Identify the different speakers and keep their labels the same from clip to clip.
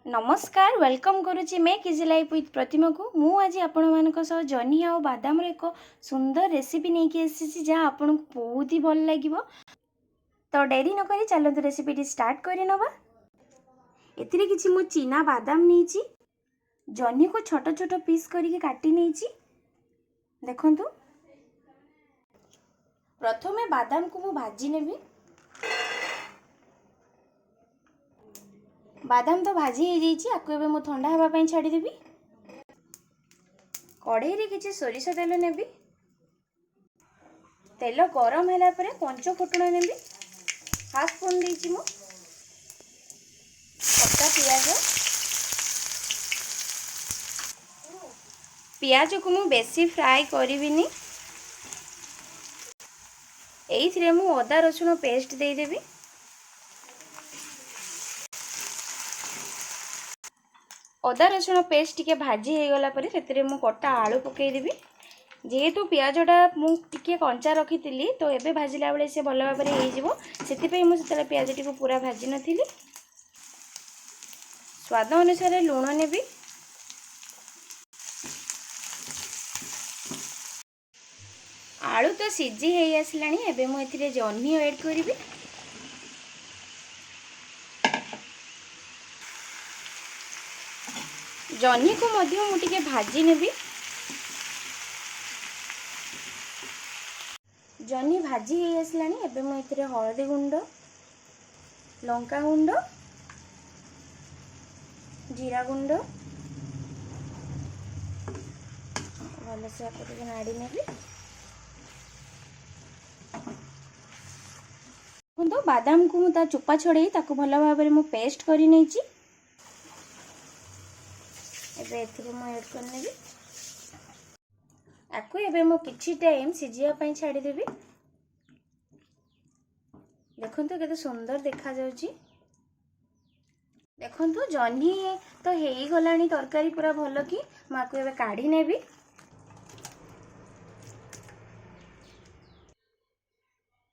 Speaker 1: ନମସ୍କାର, welcome କରୁଛି make easy life with ପ୍ରତିମାକୁ। ମୁଁ ଆଜି ଆପଣମାନଙ୍କ ସହ ଜହ୍ନି ଆଉ ବାଦାମର ଏକ ସୁନ୍ଦର ରେସିପି ନେଇକି ଆସିଛି, ଯାହା ଆପଣଙ୍କୁ ବହୁତ ହି ଭଲ ଲାଗିବ। ତ ଡେରି ନକରି ଚାଲନ୍ତୁ, ରେସିପିଟି ଷ୍ଟାର୍ଟ କରିନେବା। ଏଥିରେ କିଛି ମୁଁ ଚିନା ବାଦାମ ନେଇଛି, ଜହ୍ନିକୁ ଛୋଟ ଛୋଟ ପିସ୍ କରିକି କାଟି ନେଇଛି। ଦେଖନ୍ତୁ, ପ୍ରଥମେ ବାଦାମକୁ ମୁଁ ଭାଜି ନେବି। ବାଦାମ ତ ଭାଜି ହେଇଯାଇଛି, ଆକୁ ଏବେ ମୁଁ ଥଣ୍ଡା ହେବା ପାଇଁ ଛାଡ଼ିଦେବି। କଢ଼େଇରେ କିଛି ସୋରିଷ ତେଲ ନେବି। ତେଲ ଗରମ ହେଲା ପରେ ପଞ୍ଚ ଫୁଟଣ ନେବି, ହାଫ୍ ସ୍ପୁନ୍ ଦେଇଛି ମୁଁ। କଟା ପିଆଜ, ପିଆଜକୁ ମୁଁ ବେଶୀ ଫ୍ରାଏ କରିବିନି। ଏଇଥିରେ ମୁଁ ଅଦା ରସୁଣ ପେଷ୍ଟ ଦେଇଦେବି। ଅଦା ରସୁଣ ପେଷ୍ଟ ଟିକେ ଭାଜି ହେଇଗଲା ପରେ ସେଥିରେ ମୁଁ କଟା ଆଳୁ ପକାଇଦେବି। ଯେହେତୁ ପିଆଜଟା ମୁଁ ଟିକେ କଞ୍ଚା ରଖିଥିଲି, ତ ଏବେ ଭାଜିଲା ବେଳେ ସେ ଭଲ ଭାବରେ ହେଇଯିବ, ସେଥିପାଇଁ ମୁଁ ସେତେବେଳେ ପିଆଜଟିକୁ ପୁରା ଭାଜି ନଥିଲି। ସ୍ୱାଦ ଅନୁସାରେ ଲୁଣ ନେବି। ଆଳୁ ତ ସିଝି ହେଇ ଆସିଲାଣି, ଏବେ ମୁଁ ଏଥିରେ ଜହ୍ନି ଆଡ଼୍ କରିବି। ଜହ୍ନିକୁ ମଧ୍ୟ ମୁଁ ଟିକେ ଭାଜି ନେବି। ଜହ୍ନି ଭାଜି ହେଇ ଆସିଲାଣି, ଏବେ ମୁଁ ଏଥିରେ ହଳଦୀ ଗୁଣ୍ଡ, ଲଙ୍କା ଗୁଣ୍ଡ, ଜିରା ଗୁଣ୍ଡ, ଭଲସେ ଆକୁ ଟିକେ ନାଡ଼ି ନେବି। ଦେଖନ୍ତୁ, ବାଦାମକୁ ମୁଁ ତା ଚୋପା ଛଡ଼େଇ ତାକୁ ଭଲ ଭାବରେ ମୁଁ ପେଷ୍ଟ କରି ନେଇଛି। ଏବେ ଏଥିରେ ମୁଁ ଆଡ଼୍ କରିନେବି ଆକୁ। ଏବେ ମୁଁ କିଛି ଟାଇମ୍ ସିଝିବା ପାଇଁ ଛାଡ଼ିଦେବି। ଦେଖନ୍ତୁ, କେତେ ସୁନ୍ଦର ଦେଖାଯାଉଛି। ଦେଖନ୍ତୁ, ଜହ୍ନି ତ ହେଇଗଲାଣି ତରକାରୀ ପୁରା ଭଲ କି। ମୁଁ ଆକୁ ଏବେ କାଢ଼ି ନେବି।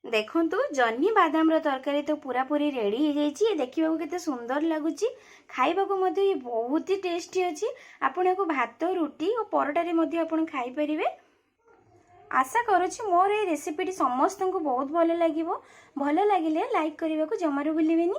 Speaker 1: ଦେଖନ୍ତୁ, ଜହ୍ନି ବାଦାମର ତରକାରୀ ତ ପୁରାପୁରି ରେଡ଼ି ହେଇଯାଇଛି। ଦେଖିବାକୁ କେତେ ସୁନ୍ଦର ଲାଗୁଛି, ଖାଇବାକୁ ମଧ୍ୟ ଇଏ ବହୁତ ହି ଟେଷ୍ଟି ଅଛି। ଆପଣ ଏହାକୁ ଭାତ, ରୁଟି ଓ ପରଟାରେ ମଧ୍ୟ ଆପଣ ଖାଇପାରିବେ। ଆଶା କରୁଛି ମୋର ଏଇ ରେସିପିଟି ସମସ୍ତଙ୍କୁ ବହୁତ ଭଲ ଲାଗିବ। ଭଲ ଲାଗିଲେ ଲାଇକ୍ କରିବାକୁ ଜମାରୁ ଭୁଲିବେନି।